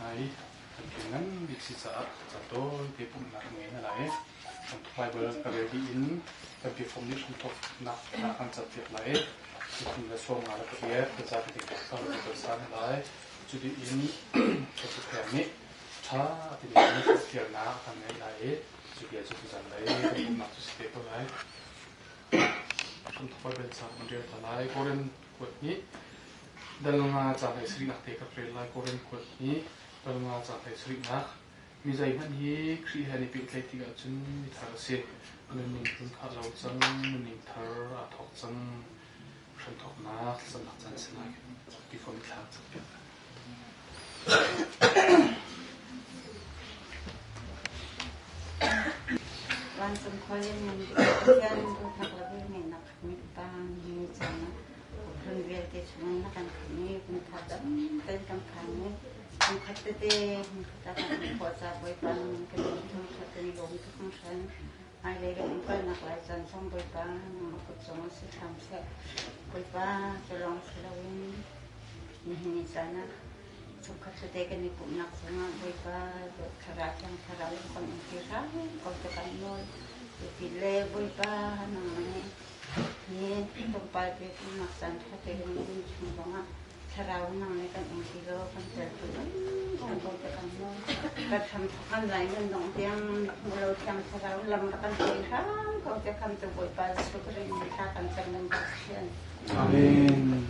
hna i kan thil ngan bik si caah ca tawite pumhnak kan ngei hna lai i kan Bible ka rel dih in kan biakam nih hramthawknak hna kan campiak lai i cutin le 58 ka ca tete kan kan san lai. Cuti in ka pheng nih ṭha timi fialnak kan ngei lai i cu bia cu tuzan lei kan pumhnak cu si te ko lai. Hramthawk Bible ca kan rel ta lai. Korin kuat nih dal nga ca hlei sarihnak te ka rel lai. Korin kuat nih dal nga ca hlei sarihnak. Mi zeihmanh hi Khrih he an i pehtlaih tikah cun mi thar a si. Nunning hlun kha a lo cang, nunning thar aa thawk cang. Hramthawknak thlacamnak caan a si lai. Before mi thla cam piak. Vancung khua in Pathian dawtnak le velngeihnak mit pa ni caan ah hlun vialte chungin na kan khamh i kum thar tamten kan phan i kum khat tete hmun khat ah kan um khawh ca Bawipa min kan in thangṭhat kan i lawm tuk hringhran. Hmailei kan um kalnak lai caan zong Bawipa nangmah kut cungah si hram seh. Bawipa cu lawng si loin nihin ni caan ah chungkhat tete kan i pumhnak zongah Bawipa thlarau thiang thlarau in kan um ti hram ko te kan nawl. Cuti le Bawipa nangmah nih hi tlawmpal te pumhnak caan ṭha te kan um chung zongah thlarau nang nih kan um ti law kan tel tu kan ko te kan nawl. Kan hram thawk lai nan dong tiang hmu lo thiang thlarau lam rak kan hruai hram ko te kan tu Bawipa Jesuh Khrih min thla kan cam nan Pathian. Amen.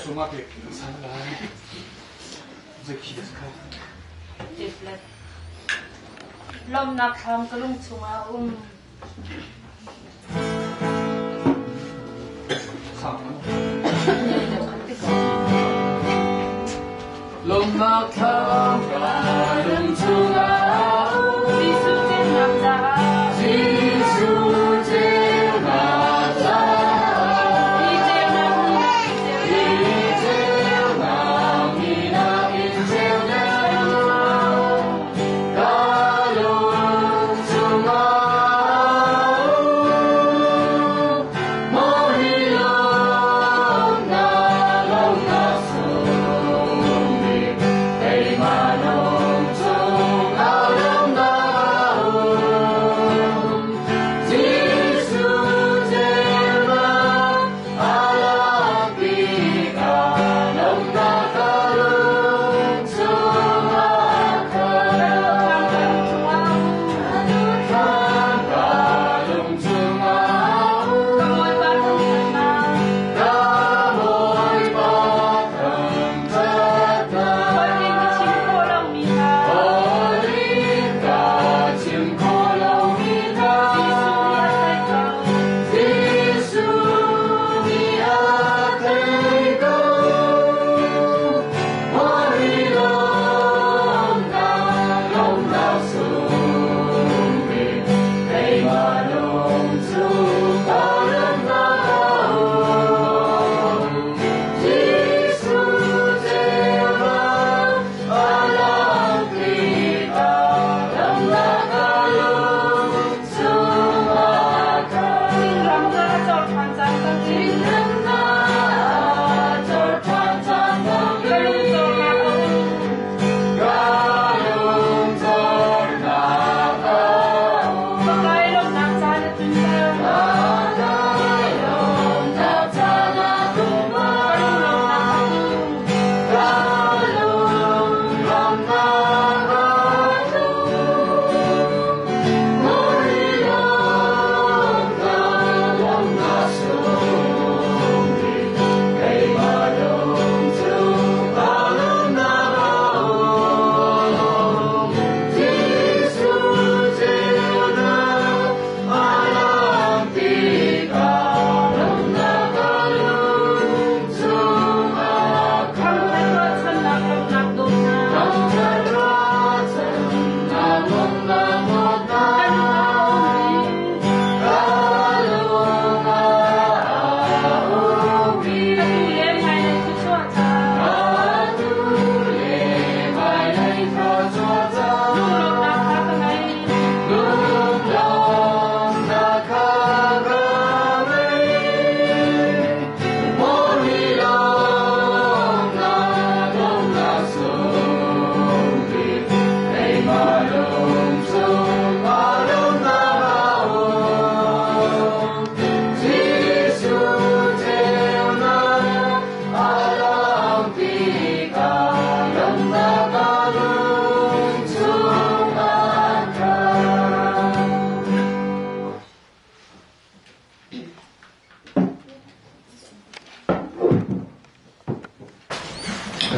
Sungah pek san lai. Zakhi kha. Lawmhnak thlam ka lung chungah a um. Lawmhnak thlam ka lung chungah Jesuh ceunak caah Jesuh ceunak caah Hi ceunak Hi ceunak ni nakin ceu deuh ka lung chungah Maw hi lawmhnak lawmhnak sung bik keimah lung chungah.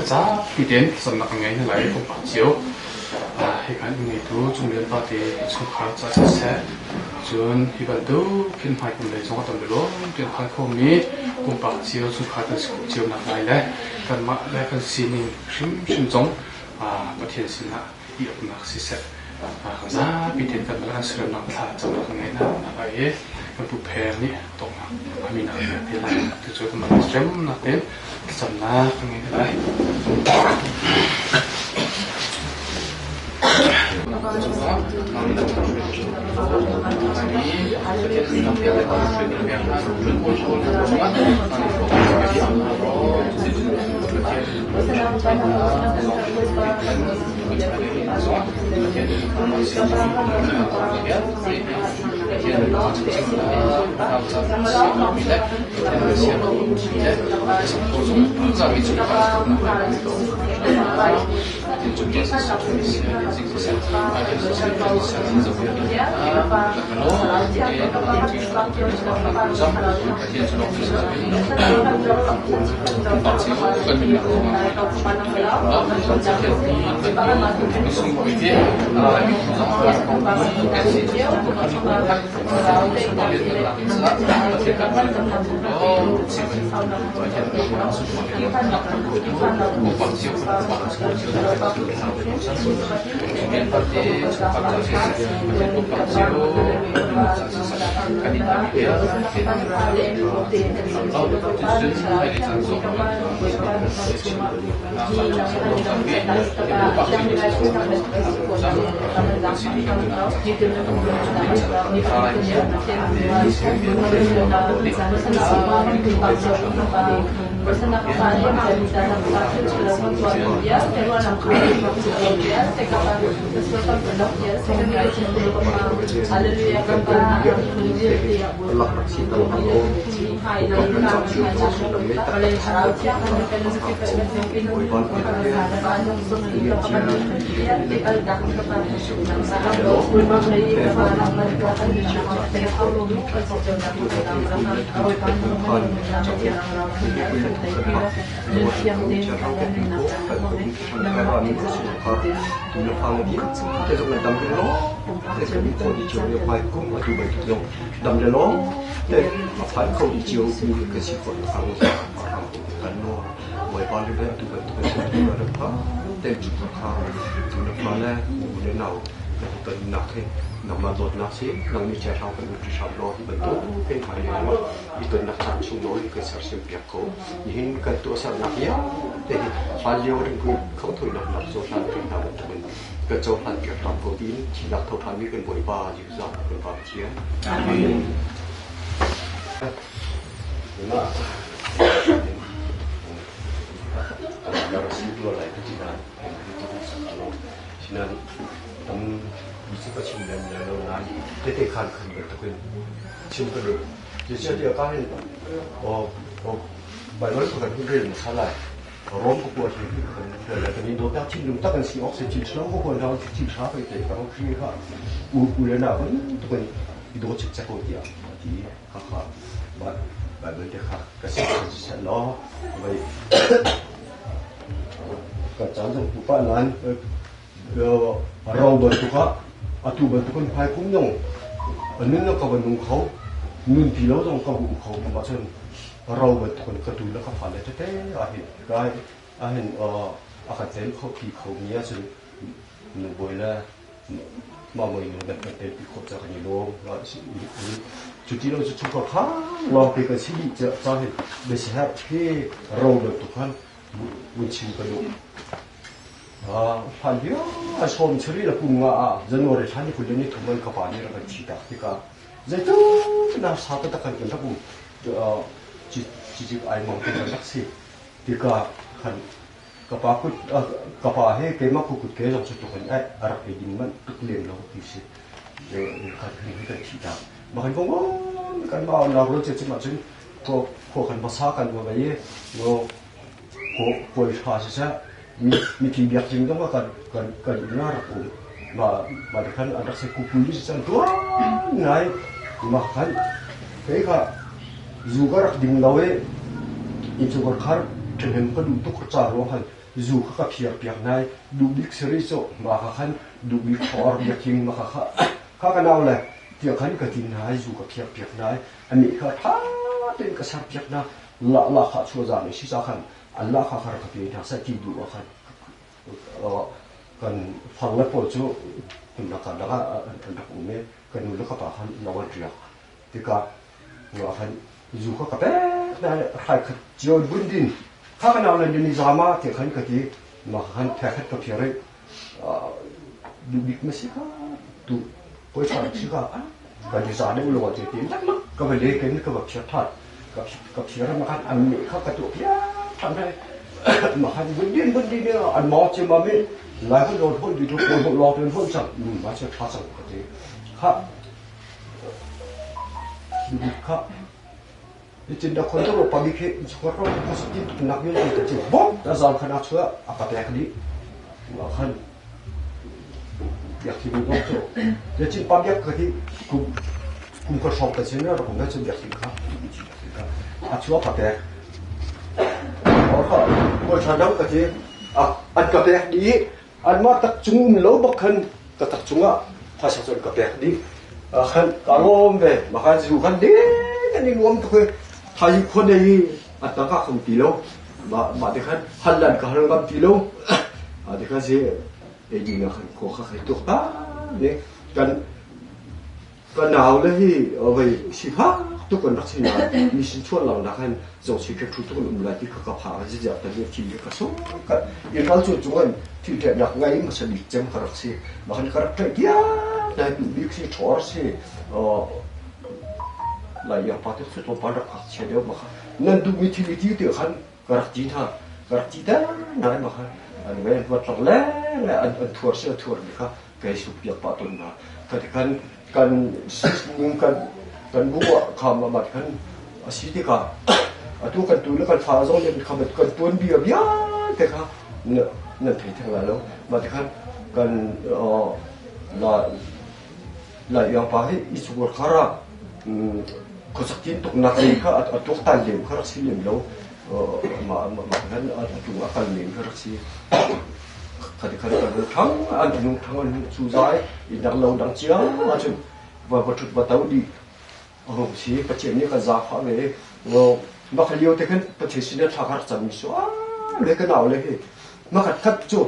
Zapi tein thlacamnak kan ngei hna lai pumpak cio. Hi kan inn ngeitu Cunglian pate chungkhar ca siseh, cun hi bantuk khin hmaikum lei zong a tam lawm tiang phan khomi pumpak cio chungkhar kan si khawh cio nak lai le kanmah le kan sining hrimhrim zong Pathian sinah i upnak siseh, kan zapi tein kan kan siramnak thla camnak kan ngeih nak lai i kan pu Pheng nih tawknak a min a pek te lai. Cucu kan remnak tein thlacamnak kan ngei te lai. Zu kha ka phiar piak nai duh bik siri cu ma kha khan duh bik thor biaking ma kha kha kha ka nau le tiah khan ka tin nai zu ka phiar piak nai ami kha tha tein ka ser piak na la la kha chua za ne si cha khan an la kha khar ka pe hna sai ti du a khan kan fang le pawl cu kun la kan laka an rak um i ka nu le ka pa khan lo an riak tikah nga khan zu kha ka pek na hrai khat cio bun din kha ka nau le ni zama te khan ka ti ma khan the khat ka phiar i du bik ma si kha tu poi tha si kha ka ni za deuh lo te ti ka va le ken ka va phiar that ka phiar ma khan an me kha ka tu phiar than hai ma khan bun din bun din an ma che ma mi lai khan ro hon di tu ko ho lo ten hon chang ma che tha chang ka ti kha Kha Nitin a khon ro pami khi chukar ro ko satin tuk nak vial te chi bom ta zal khan a chua a ka pek di ma khan yak thi bu dong chu le chin pam yak ka hi kum kum ka shong ka chin ra kum na chin yak thi kha a chua ka pek or kha ko tha dang ka thi a an ka pek di Anmah tak cung um lo bak khan ka tak cungah phaisa cun ka pek dih. Khan ka lawm ve. Maka zu khan ding an i nuam tuk i thaizing khua nei i an tangka kho ti lo. Mah mah te khan hal lan ka hal ngam ti lo. A te khan si ei ding ah khan khua kha khai tuk ta ne kan Ka naule hi vei sifak tuk an rak si nain mi sin chuah lo nak hin zohchi khe thu tuk an um lai ti kha ka phang i ziah kan thil hi ka sung ka i ral cu cung in thil ṭehnak ngai hmasa bik cem ka rak si. Mah khan ka rak ṭeh diam dai duh bik si ṭhawr si lai iang pa te cu tlawmpal rak ngakchia deuh ma kha nan duhmi thil i ti ti khan ka rak ti hna ka rak ti ta nain ma kha an ngai an ruat lak le an thuar si a thuar mi kha kai suk piak pah tawn hna. Kan kan ning kan kan bu ah kham ah mat khan a si tikah atu kan tu le kan fa zong nih kan kan tuan bia vialte kha nan thei theng lai lo. Mah tikhan kan la la iang pa hi i chukur khar ah khuasak tin tuk nak lei kha a tuak tan lem kha rak si lem lo mah mah khan a tung a kal men kha rak si. Khati khan kan thang an nung thang an cu zai i dang lo dang cia ahcun va va ṭhut va to dih a hung si Pathian nih kan zaangfah ve ngo mah kha lio te khan Pathian sin ah thla ka rak cam mi su le ka nau le hi mah khat khat cu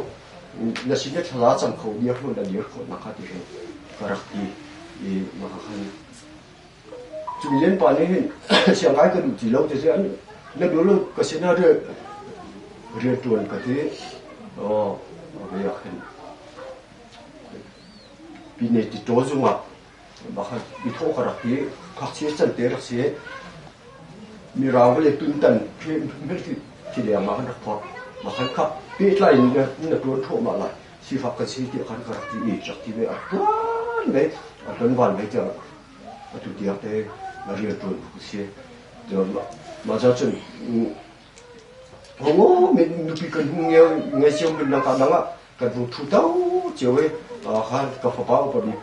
na sin ah thla cam kho dir hmun na dir khawh nak kha ti hi ka rak ti i mah kha khan Cung Lian pa nih hin siangai ka duh ti lo ti si an na duh lo ka sinah rian ṭuan ka ti. Aw ve ah khin Pine ti ṭaw zungah bakhan i thawh ka rak ti ngakchia can te rak si mirang vale tuntan khi thi leng ah kan rak phorh bakhan kha pehtlai in na ṭuan thluahmah lai sifak kan si tiah khan ka rak ti i rak ti ve a ṭuan ve a ṭuan van ve tiang atu tiang te rian ṭuan ku si mah ca cun hongo min nupi kan hung ngeu ngai cio min nang ka dang ah kan hung thu to cio i khan ka fapa upa bik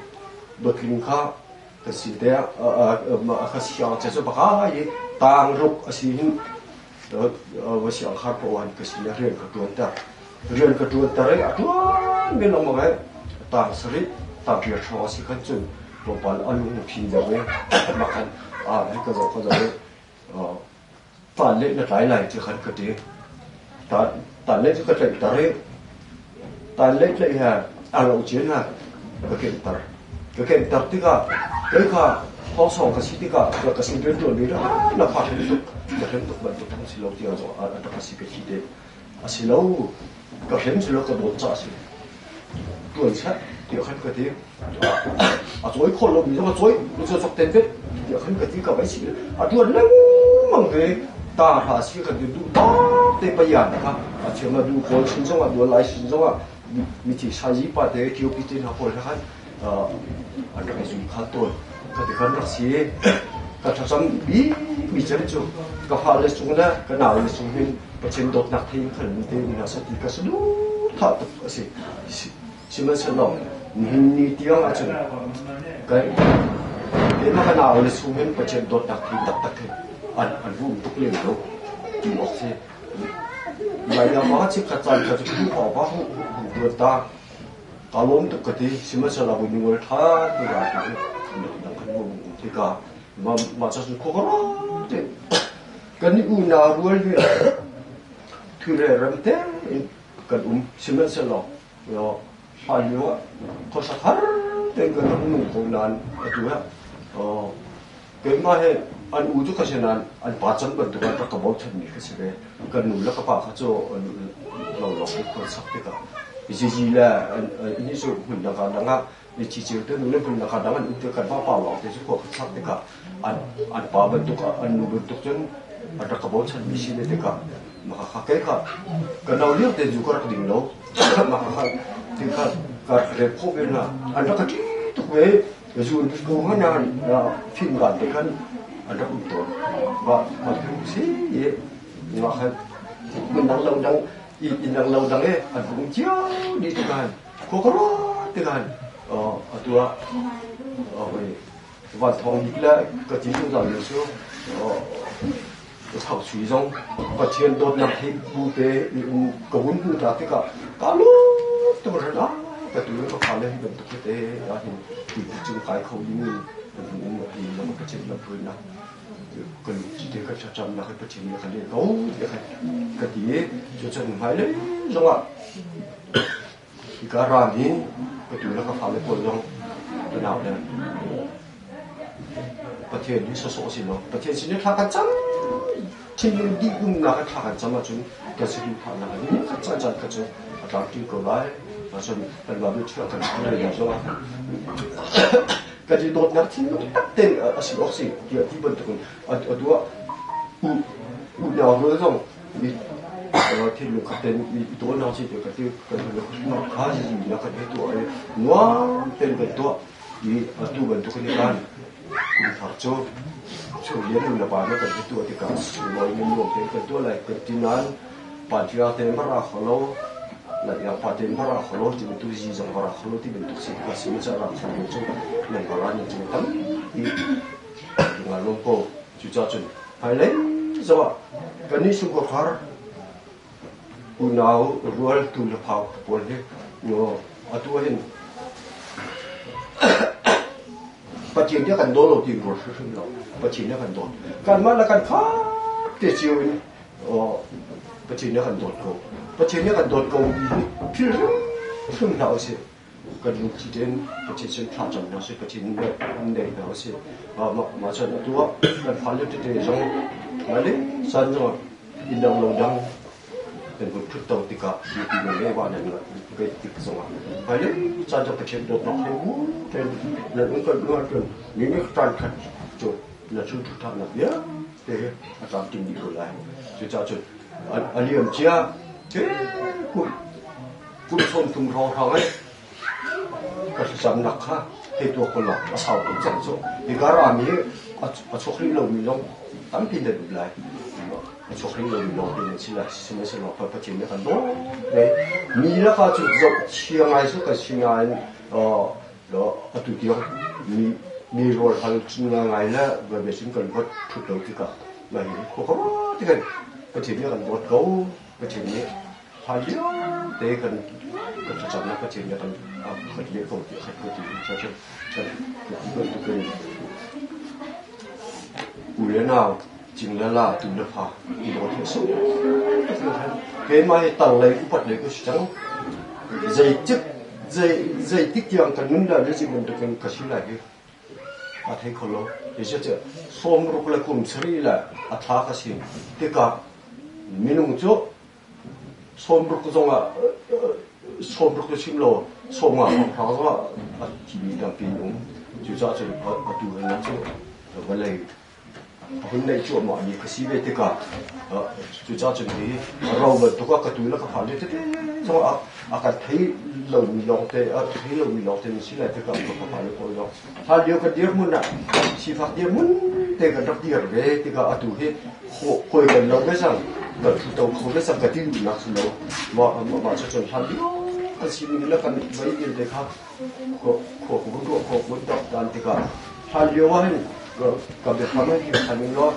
dotling kha ka si te ah ka siang che cu baka i tang ruk a si hin va siang khar pa wan ka si rian ka ṭuan ter rian ka ṭuan ter i a ṭuan men lengmang i tang sarih tang riat hrawng a si khan cun tlawmpal a lung a phi deuh i mah khan a hei ka zoh ka zoh i tan le na tlai lai ti khan ka ti tan le cu ka tlaih ter i tan le tlaih he a lo cin ha ka ken ter Ka kenter tikah kei kha thawngsawng ka si tikah ka sin rianṭuanmi na fa hrem tuk ka hrem tuk bantuk thang si lo tiah zong a rak si ka thi te a si lo ka hrem si lo ka dawt ca a si tuan seh tiah khan ka ti a cawi khawh lo mi zong a cawi na cawk ten vet tiah khan ka ti ka vai si a tuan lengmang ve ta hra si kan ti duh tak te payan kha a thiam a du kawl sin zong ah dual lai sin zong ah mithi sazi pa te TOP te hna pawl he khan an rak i zum kha tawn ka ti khan rak si ka thlacam bi mi cem cu ka fale cung le ka nau le cung hin Pathian dawtnak thei in khan mi te hna sati ka sanu tha tuk a si sihmanhsehlaw nihin ni tiang ahcun kai keimah ka nau le chung hin Pathian dawtnak thei taktak hi an an vum tuk lem lo ti awk si. Lai ma chikkhat caan kha cu phu pa hung tuan ta. Ka lawm tuk ka ti. Sihmanhsehlaw bu ningol ṭha ti ra ti dang kan um tikah mah ca cun khua ka te kan i unau rual hi thu le rem tein kan um. Sihmanhsehlaw hlan lio ah khuasak har tein kan rak nung ko nain atu ah keimah he an u cu ka si nain an pa chan bantuk ah rak ka bochanmi ka si ve. Kan nu le ka pa kha cu lo lawng in khua sak tikah zizi le ini cu hmun dang ah dang ah ci cio te nu le hmun dang ah dang an um te kan pa lawng te cu khua ka sak tikah an pa bantuk an nu bantuk cun an rak ka bochanmi si ve tikah mah kha kei kha ka no lio te zu ka rak ding lo. Mah kha ti kha ka rak rep khawh ve hna. An rak ka ṭih tuk ve. Zu ko hmanh ah fim gan te khan an rak um tawn. Mah mah khi si i mah kha hmun dang lo dang inn dang lo dang e an um cio dih tikhan khua ka ruat tikhan atu ah van thawng bik le ka ti zungzal mi cu thau sui zong Pathian dawtnak thei bu te ka vun hmu ta tikah ka lawm tuk ran ah ka tu ka fale hi bantuk te ah hin ti cung kai kho ding in kan hun um hi lam ka chin lam phuinak kan ti te ka cham nak Pathian nih kan le ko ti ka ti cu chan hmai le zongah Hika ram hi ka tu le ka fale pawl zong ka nau le Pathian hi sawsawh a si lo. Pathian sin i thla kan cam thinlung dih umnak in thla kan cam ahcun kan saduhthahnak in khat caan caan khat cu a tlamtling ko lai. Cun kan Bible thiang kan rel zongah kan i dawtnak thinlung tak tein a si awk si tiah ti bantukin atu ah unau rual zong thinlung khat tein i dawtnak si ti kan ti kan kha na kan hei tuah i nuam tein kan tuah i atu bantuk in kan kum thar cu chunglian nu le pa na kan hei tuah tikah sunglawi in nuam tein kan tuah lai kan ti nain panṭia tein bara kholo la pa tein bara kholo ti bantuk zi zong bara kholo ti bantuk si tikah si ca rak kholo cu nan bara ni cung tampi nga lung ko. Cucaah cun hmailei zongah kannih sungkhar unau rual tu le phau pawl hi atu hin Pathian nih a kan daw lo ti rual hrimhrim lo. Pathian nih a kan dawt. Kanmah le kan khat te cio in Pathian nih a kan dawt ko. Pathian nih a kan dawt ko ti hi philh hrimhrim hlah usih. Kan lungthli tein Pathian sin thlacam hna usih, Pathian naih hna usih. Mah cun atu ah kan fale tete zong hmailei caan zongah inn dang lo dang kan vun ṭhut to tikah nupi le le va nan ngeih tik zongah hmailei caan cu Pathian dawtnak he mu tein nan um kan ahcun ni nih caan khat cu na chung ṭhutnak vialte he a tlamtling dih ko lai. Cucaah cun a liam cia te kum kum 30 hrawnghrang ai ka thlacamnak kha hei tuak ko law a sau tuk cang cu. Hika ram hi a chuak rih lomi zong tampi nan um lai. A chuak rih lomi lawng te nan si lai. Sihmanhsehlaw Pathian nih a kan dawt ve. Mi lakah cu zoh chia ngai cu kan si nain atu tiang mi mi rawl hal ngai le veve sin kan ruat thut lo tikah mah hi khua ka ruat ti kan Pathian nih a kan dawt ko. Pathian nih hlan lio te kan kan thlacamnak Pathian nih kan khat leh ko ti khat ko ti cu kan bantuk in u le nau cing le la tu le fa i dawt hi a sung keimah hi tang lei upat lei ka si cang. Zeitik zei zeitik tiang kan nun dah le bantuk in ka si lai hi a thei kho lo. Zeicahtiah 60 le kum sarih le a thla ka si tikah minung cu 60 zongah 60 cu chim lo 50 hrawnghrang zongah a thimi tampi an um. Cucaah cun atu hin cu vawlei a hun neih cuahmah mi ka si ve tikah cucaah cun hi ro bantuk ah ka tu le ka fa le tete zong a kan thei lomi lawngte a thei lomi lawngte na si lai tikah ka fapa le pawl zong hlan lio kan dirhmun ah sifak dirhmun te kan rak dir ve tikah atu hi hawi kan lo ve cang kan thu to kho ve cang ka ti duhnak si lo. Mah mah cu cun hlan lio kan sining le kan vei vialte kha khua ku ruah khua ku dok dan tikah hlan lio ah hin ka biakam hi khan in law.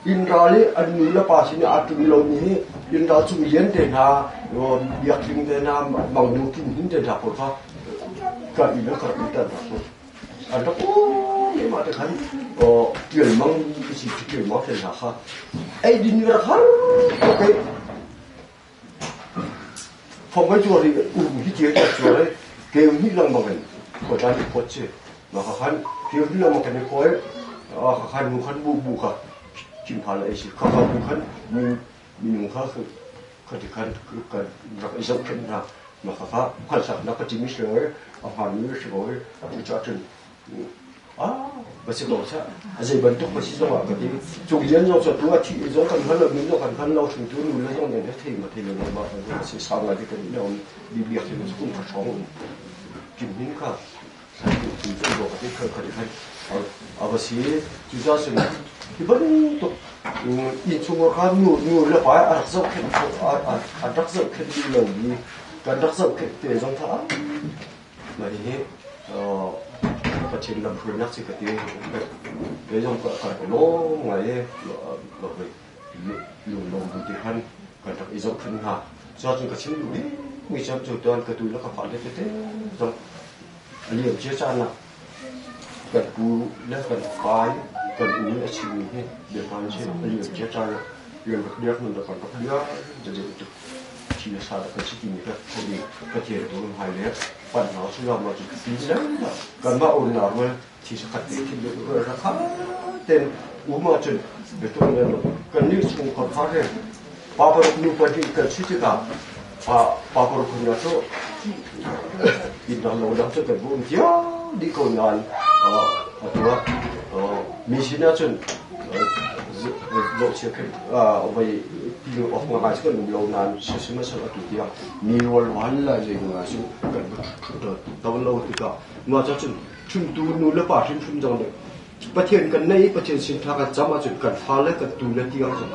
Inn ral i an nu le pa sin i aa ṭum lomi hi inn ral cung lian te hna, biakṭhing te hna, mangnu king te hna pawl kha ka inn ah ka rak umter hna cu. An rak um i mah te khan ṭial mang si ṭial mang te hna kha eidin rak har tuk i phong kai cuar i um hi cia cia cuar i keu hnih lengmang in khuacaan i phawt si. Mah kha khan keu hnih lengmang kan i khawi kha khan nu khan bu bu kha thimphal a si. Kha kha bu khan minung kha khati khan kan rak i zohkhenh hna. Mah kha kha hngalhsaknak ka timi si lo i a hmaanmi a si ko i cucaah cun Va si ko seh. A zei bantuk va si zongah ka ti. Cung lian zong cu tu a thi zong kan hngal lo, min zong kan hngal lo, hringtu nu le zong nih thei ma thei lo ma a si sang ngai kan i om biak hi kum kha hrawng um kim hin kha tu cu bo ka ti kha kha khan a va si cu za sin hi bantuk innchung kha nu nu le pa a rak zohkhenh a rak zohkhenh duh lo mi kan rak zohkhenh te zong kha Mah hihi Pathian lamhruainak si ka ti. Kei zong ka rak i lawm ngai i lunglawm bu ti khan kan rak i zohkhenh hna. Cuahcun ka chim duh mi cu cu tuan ka tu le ka fale tete zong a liam cia caan ah kan pu le kan pa i kan u nih a chimmi hi biahmaan si a liam cia caan ah rian rak dirh hmun rak kan rak dirh tuk. Thi le sa kan si timi kha theih i Pathian tu kan hmai le panh hna usih law mah cu ti kanmah unau rual thi sakhat te thi rual kha ten um ahcun biatung le kannih chungkhar kha he pa paruk nu pahnih kan si tikah pa pa paruk hna cu inn dang lo dang cu kan bu um cio dih ko nain atu ah mi sin ahcun zohchia khin voi ti awk ngai cu kan um lo nain sihmanhsehlaw atu tiang mi rualrual le zei ngai cu kan va ṭhut to lo tikah mah ca cun hringtu nu le pa hrimhrim zong nih Pathian kan neih i Pathian sin thla kan cam ahcun kan fale kan tu le tiang zong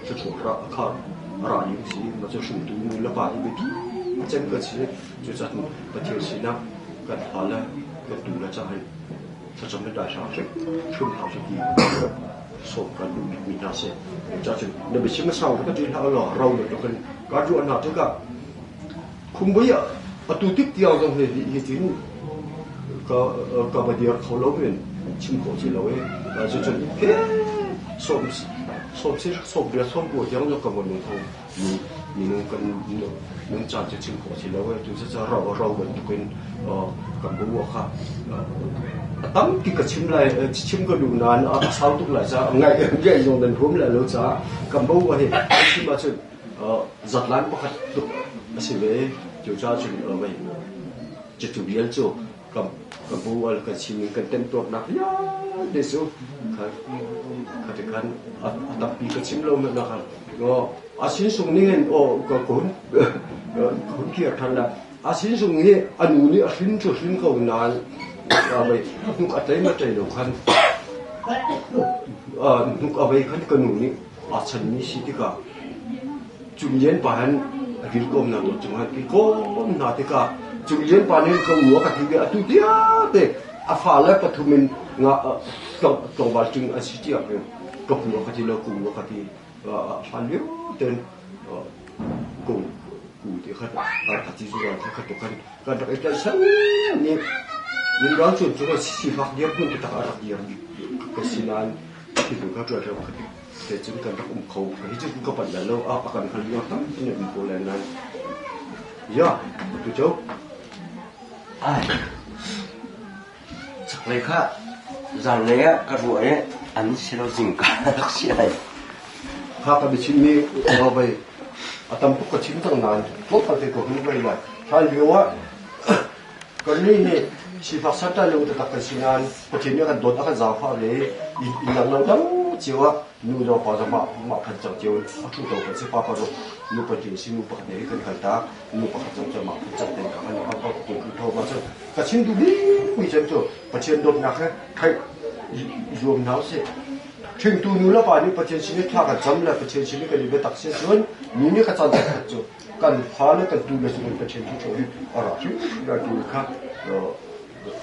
thluachuah ra kha ra ding si mah cu hringtu nu le pa hi biapi cem kan si. Cucaah Pathian sinah kan fale kan tu le caah hin thlacam le daihlang hrim hrim hau si ti sawm kan duh bikmi hna si. Cucun na biachim a sau ka ti hlah law ro na tuk in ka ruah hna tikah khumbui ah atu tik tiang zong hi hi tin ka ka va dir kho lo men chim khawh ci lo e. Cucun he sawm sawm si sawm bia sawm ko tiang zong ka von nung kho mi minung kan nungcaan cu chim khawh a si lo i cucaah ro ro bantukin kan bu kha a tampi ka chim lai chim ka duh nain a sau tuk lai caah ngaih ngaih zong nan huam lai lo caah kan bo hi chim ahcun zatlan pakhat tuk a si ve. Cucaah cun vei cucu vial cu kan bu al kan sining kan temtuarnak vialte cu kha khan a tampi ka chim lo na khan a sin sung ning in aw ka kun kun kir than la a sin sung hi a nu nih a hrin cu hrin ko nain wei hnuk a tlei ma tlei lo khan hnuk a vei khan ka nu nih a chan mi si tikah Cunglian pa hin a kilkawm hna dawt cungah an kilkawm hna tikah Cunglian pa nih ka u a ka ti ve atu tiate a fale pathum in nga tlangval cung an si tiang hin ka pu a ka ti lo ku a ka ti hlan lio ten ku ku ti khat ka ti zu kha khat kan kan rak i tlaihchan ni min ral cun cungah sifak dir hmun te tak a rak dir ka si nain thil kha ṭuan ṭuan khat Te cun kan rak um kho. Hi cu ka panh bal lo. A kan hal lio tampi na um ko lai nain. Ya, tu cu. Ai. Chaklei kha zanlei ah ka ruah i an si lo zingka rak si ai. Kha ka biachimmi vai a tam tuk ka chim cang nain tlawmpal te ko hnu vai lai. Hlan lio ah Kannih nih sifak santlai lo taktak kan si nain Pathian nih a kan dawt, a kan zaangfah ve i inn dang lo dang cio ah nu le pa zong mah mah khan cang cio in a ṭhu ko kan si. Pa paruk, nu pahnih si, nu pakhat he kan kal tak, nu pakhat zong cu mah khan cang tein ka kan ka kan tho ma cu ka chim duh bikmi cem cu Pathian dawtnak he theih i zuam hna usih. Hringtu nu le pa nih Pathian sin i thla kan cam le Pathian sin i kan i biatak si cun mi nih ka caan khat cu kan fale kan tu le cu Pathian cu hi a ra hrimhrim lai tu kha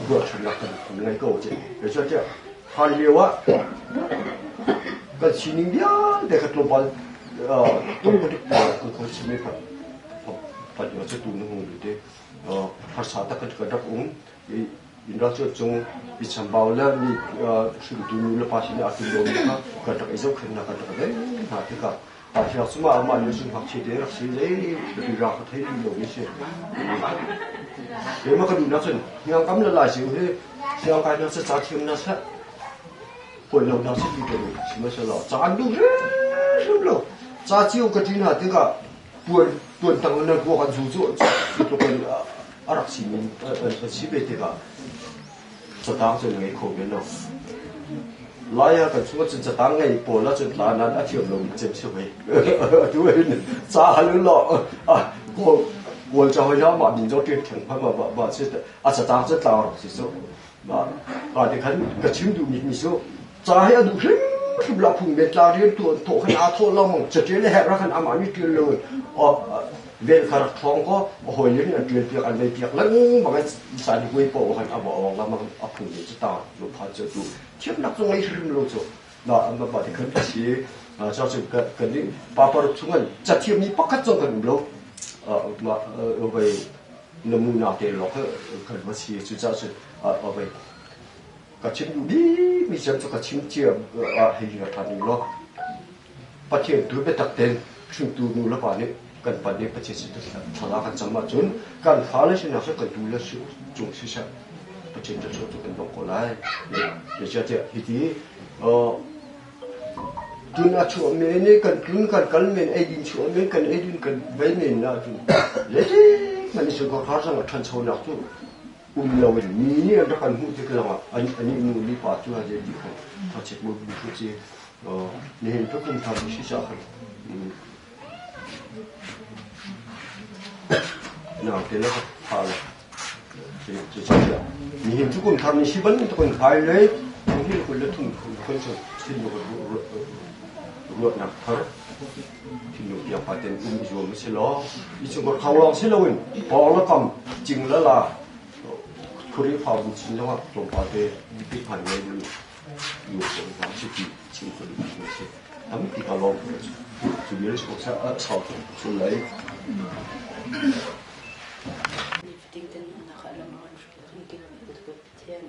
ruahchannak kan ngei ko ci. Zeicahtiah hlan lio ah Kan sining vialte kha tlawmpal tung pa kan kho chim i phat cu tu na hung te harsa tak kan rak um i inn ral cu cung i chambau le mi hringtu nu le pa sin a tum lo mi kha kan rak i zohkhenhnak kan rak veng hna tikah Pasiak cu mah amah nih cun ngakchia te rak si zei ri ra ka thei rih lo mi si. Keimah ka duhnak cun hniangkam le lai siu hi siangkai hna seh ca thiam hna seh hawi lo hna seh ti ka duh. Sihmanhsehlaw ca an duh hrimhrim lo. Ca cio ka ṭin hna tikah puan tuan tang in ruak an zu cu tluk in a rak si mi an si ve tikah catang cu ngei kho ve lo. Lai ah kan chung ahcun catang ngei pawl ahcun tla nan a thiam lo cem si hoi. Atu hin ca hal u law kawl kawl ca hoi na mah din zo ṭian theng pha ma ma si a catang cu tlang rak si cu. Ma ka ti khan ka chim duh mi mi cu ca hi a duh hrimhrim la phung men tla rian tuan thawh khan aa thawh lengmang caṭial le herh khan amah nih ṭial lo vel kha rak ṭhawng kaw a hawi nih an ṭial piak an vei piak lengmang i san huai paoh khan a va awng lengmang a phung nih cu ta lu phan cu tu thiamnak cu ngei hrim lo cu na an ba ti khan si cha cu kan nih pa paruk chung an cathiam mi pakhat zong kan um lo ma vai namuna te lawng kan va si cu ca cu vai ka chim duh bik mi cem cu ka chim cia ah hei ri ṭhan ning law Pathian tu biatak tein hringtu nu le pa nih kan pa nih Pathian sin thla kan cam ahcun kan fale sinah seh kan tu le cung siseh Pathian thluachuah cu kan dong ko lai. Zeicahtiah hiti tun a chuah men i kan tlun kan kal men eidin chuah men kan eidin kan vei men ahcun zeitik hmanh in khar zong a ṭhanchonak cu um loin mi nih an rak kan hmuh tik zongah anih nu nih pa cu a zei ti khan thachet mo bu thu ci nihin tu kum thar si cha khan nang te la pha la ci cha nihin tu kum thar ni si ban tu kun phai le hi kun le thum kun chu thin lu ruat nak thar thinlung piang pa ten um i zuam si law i chungkhar kho lawng si loin pawng le kam cing le la Khrihfabu chin zongah tlawmpal te biapit hman ngei ding yu hna si ti chim ka duh mi si tampi ka lawm cu vial si ko sau sul lai. Nifatin kan nunnak ah lam kan hruai kan kilven tu Pathian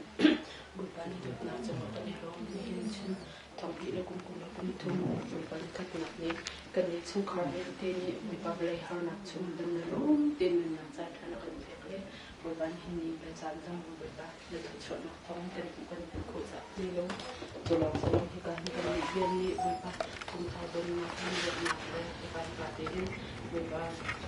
Bawipa na dawtnak cungah kan i lawm. Nihin chun Thonghnih le kum 20 le kum thum Bawipa ni khatnak nih kannih chungkhar vialte nih Bawipa vawlei harnak chung dam le rum tein nunnak caan ṭha na kan pek le Bawipa nihin ni le caan zong Bawipa na thluachuahnak thawng kan hmuh kan hman khawh caah ni lo cu lawng si lo hika hin kannih vial nih Bawipa chungkhar donnak kan ruahnak le hika hika tein Bawipa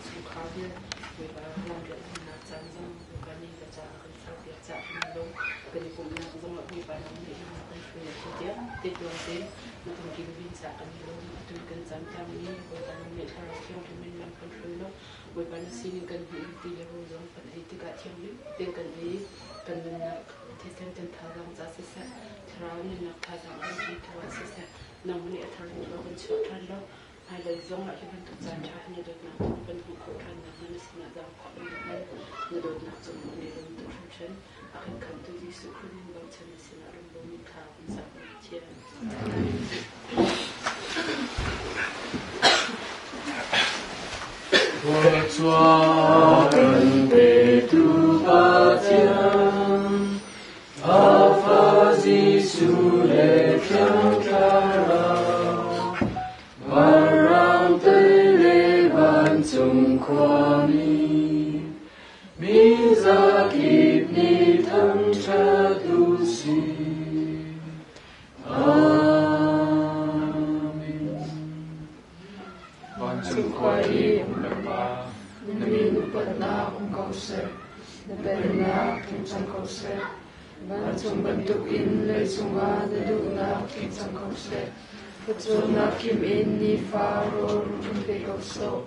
chungkhar vial Bawipa lam pialnak caan zong Bawipa nih na caah kan serpiak caah kan i lawm. Kan i pumhnak zongah Bawipa nang nih na kan hruai a tiang te tuang tein na kan kilven caah kan i lawm. Atu kan camtermi Bawipa nang nih Thlarau Thianghlim in lam kan hruai law Bawipa na sinin kan hmuhmi ti le rawl zong kan ei tikah thianghlim tein kan ei i kan nunnak thisen kan thazaang ca siseh, Thlarau nunnak thazaang kan pe tu ah siseh, nang nih a thar in khua kan chuah ṭhan law Hmailei zongah hi bantuk caanṭha hi na dawtnak thawng kan hmuh khawh ṭhan nakhnga na sinah zaangfah kan rak hal. Na dawtnak cungah kan i lawm tuk hringhran. A kan khamhtu Jesuh Khrih min bochan na sinah rumro in thla kan cam, Pathian. Thluachuah kan petu Pathian, A Fa Jesuh le Thiang Thlarau, vanram tei le vancung khuami, mi zakip nih thangṭhat u sih. Amen. Vancung khua i um le Pa, na min upatnak um ko seh, na pennak tling cang ko seh. Vancung bantukin leicung ah na duhnak tling cang ko seh. Pawcawmnak kim in nifa rawl kan pe ko sawh.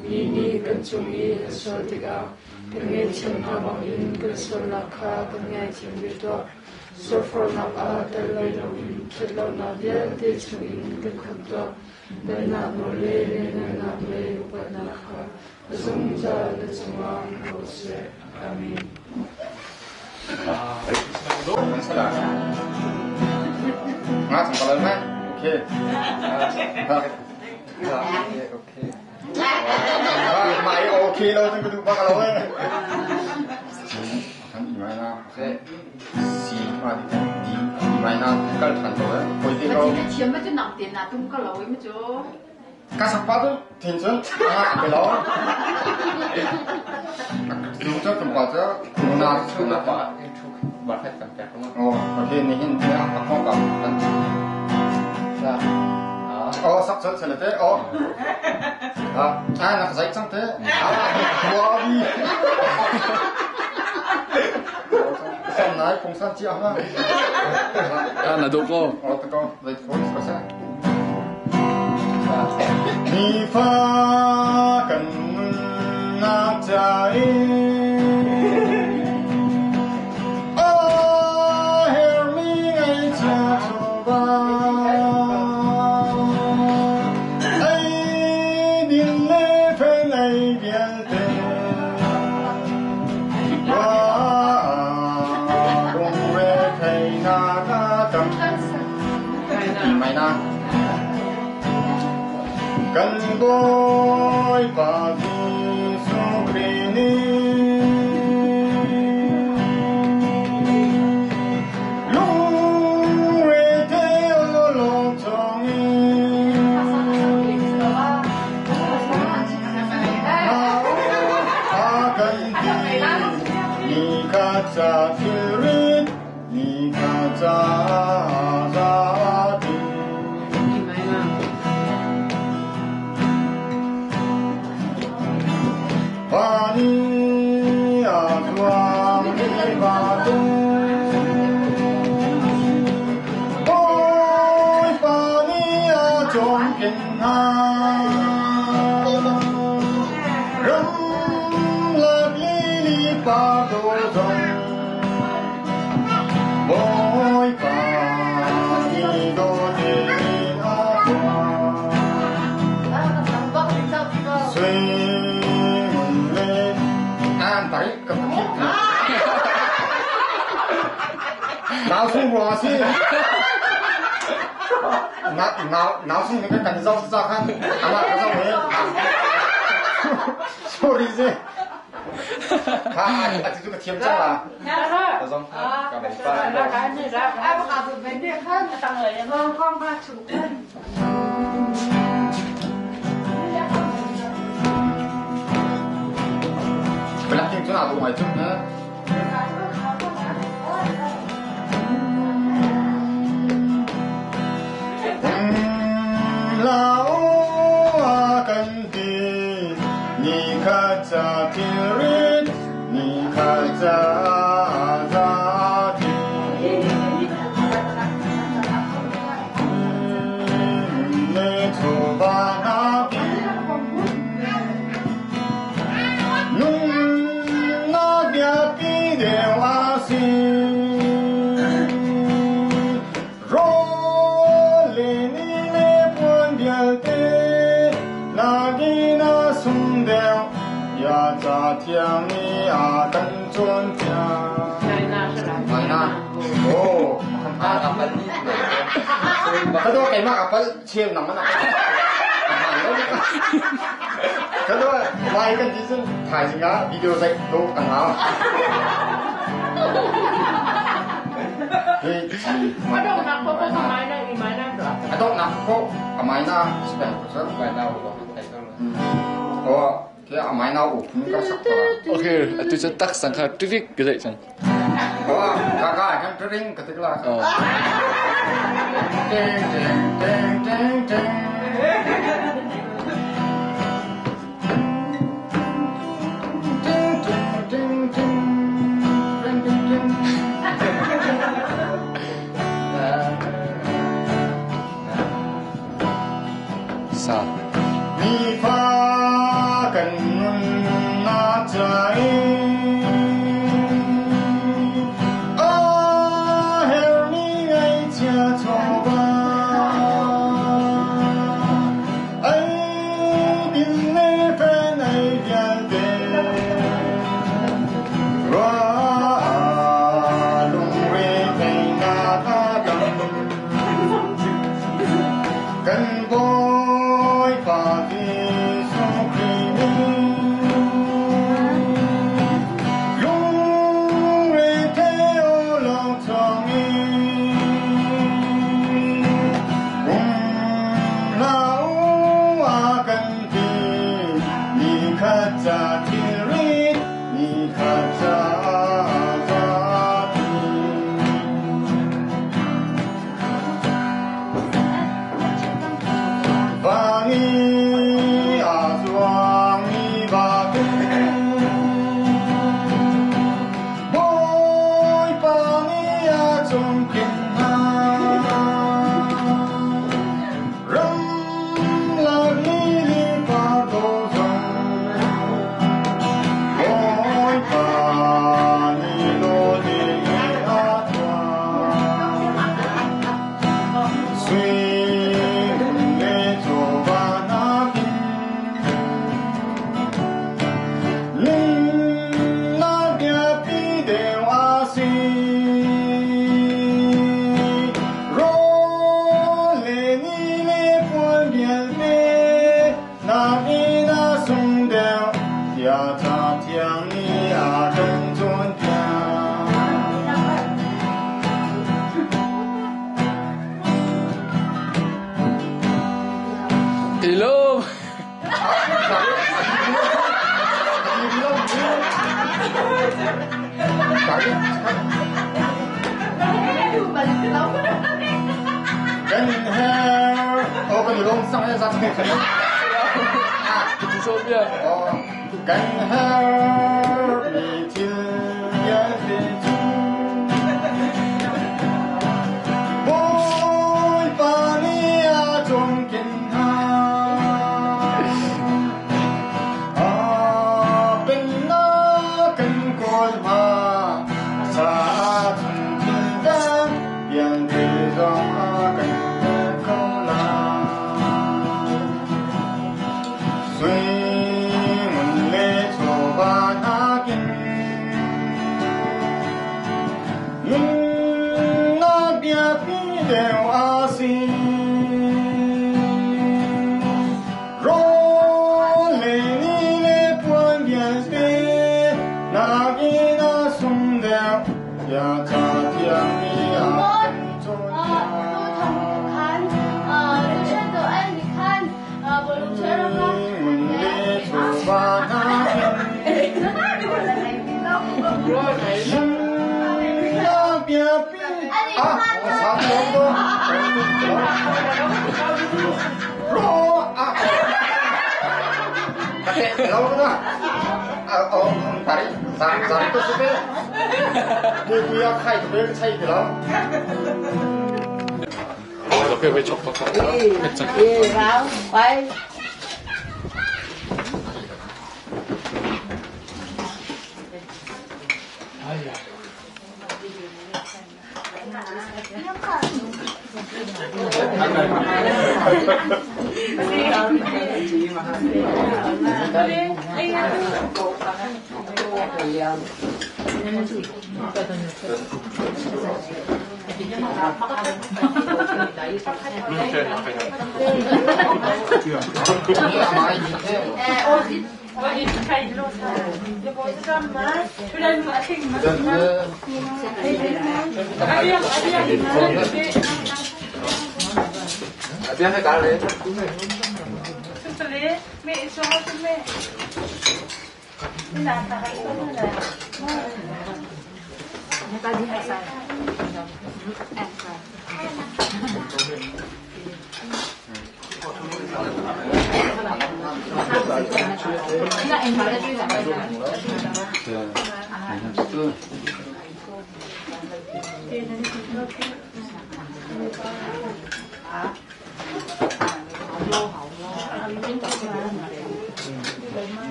Mi nih kan cung i an sual tikah kan ngaihthiam hna bangin kan sualnak kha kan ngaithiam ve tuah. Sualforhnak ah tel loin ṭhatlonak vialte chungin kan khamh tuah. Daihnak nawl le lianhngannak le upatnak kha a zungzal na cungah um ko seh. Amen. Nga chung ka lal ma. Okay. Okay. Mai okay lo cu ka duh bak lo eh. Kan i mai na. Si ma di di i mai na kal than ko eh. Koi te ko. Na thiam ma cu nang te na tum ka lo i ma cu. Ka sak pa tu thin cun ah ke lo. Zu cu tum pa cu na chu na pa. Ba khat kan pek ma. Oh, okay ni hin ya a khong ka kan. Oh, sak chon chon te. Oh. Ah, ah nak zai chang te. Ah, wa bi. San nai pung san chi ma. Ah, na do ko. Oh, to ko. Zai ko ko sa. Ni fa kan nak chai. Oh, hear me ngai cha ba. Ai din le fen ai bial te. Wa lung re thei na ka tam. Mai na. Kan boy pa Jesu Khrih Lung re te lo long chong A kan ti ni kha cha thirit ni kha cha za ti Pani a zuam mi ba tu Oi pani a chom kin ha Ram lak li li pa do zong Boi pa ni do te a qua Suy lên an tay cầm 拿松果是，拿拿拿松那个干燥是咋看？阿妈干燥没？sorry 是，他啊这个添加了。本来听准哪都买准呢。老啊根地，你可咋听日？你可咋咋听？你出把那边，侬那边比的瓦西。若连你的半边的，那给那送掉，呀咋听你啊等准听？来นะโอ้ก็ตัวไก่มากอ่ะเชียงหนังมันอ่ะก็ตัวไลกันที่ซึ่งถ่ายจริงอ่ะวิดีโอใส่ดูต่างหาก Adok nak ko amai na spend ko sa Mai na ko thai ko. O ke amai na u phun ka sak ta. Okay, atu cha tak sang kha tirik ke dai chang. O ka ka kan tring ka tikla. Oh. Ting ting ting ting ting. Ting ting ting ting. Ting ting ting. Sa. 你发根那在，啊，你爱吃错吧？哎，你那份爱点点，我拢会被那打动。Nikhat caah zapi. Van i a zuangmi vate, Bawipa nih a cawmken hna. Ramlak lili par dawh zong, Bawipa nih dawt in a tuah. Sui le chawva nakin nunnak biapi deuh a si. Rawl le ni le puan vialte nakin a sung deuh tiah Cathiang nih a kan cawnpiak. Ilom. Kan her oh kan i lawm sang ya zat Kan herhmi thil vialte cu Bawipa nih a cawmken hna. A pennak kan kawl hna caah cun thil dang vialte zong a kan pek ko lai. Sui ngun le chawva nakin nunnak biapi deuh a si. Rawl le ni le puan vialte nakin a sung deuh tiah Cathiang nih a kan cawnpiak. Ngun le chawva nakin nunnak biapi ah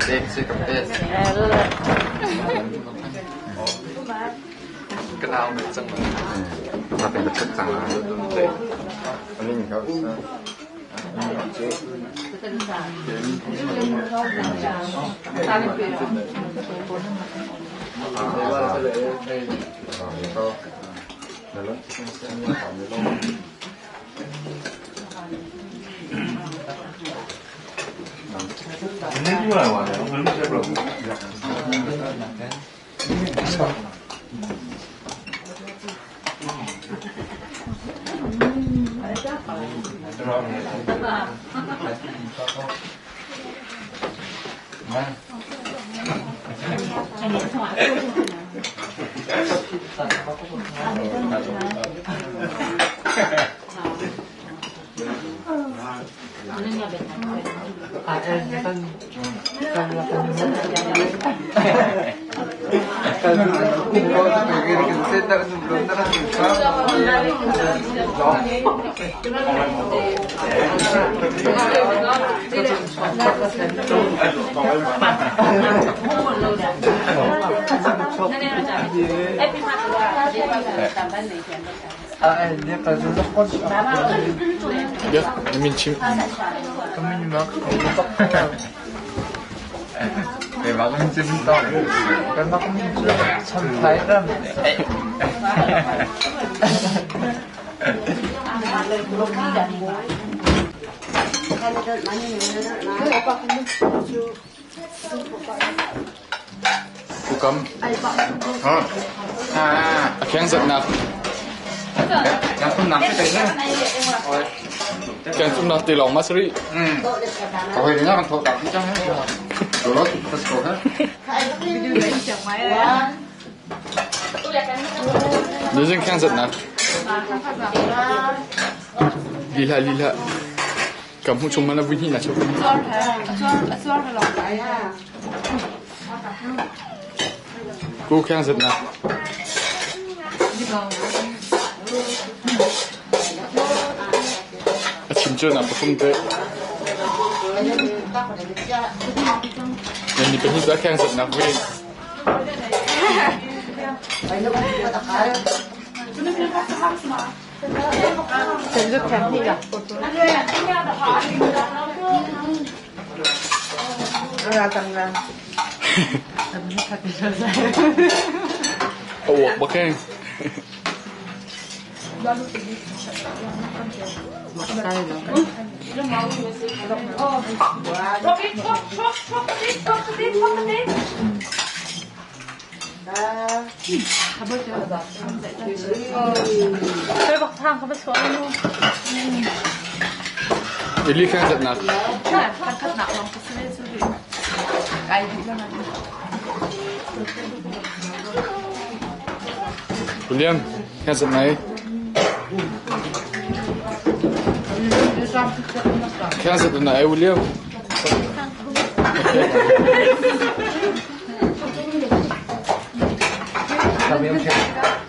Ka nau na cang ma. Na pe cak cang. Ya, min chim. Kukam. A kheng zatnak. Keng thumnak te lawng ma sari. Nizing kheng zatnak. Lila lila. Kam hu chung mana vui na chu. Ku kheng zatnak. A chim cu na pathum te. Nan ni pahnih cu a kheng zatnak vui. A uak bak ee. Ili khan zatnak. William, khan zat nai. Khan zat na ai William. Okay.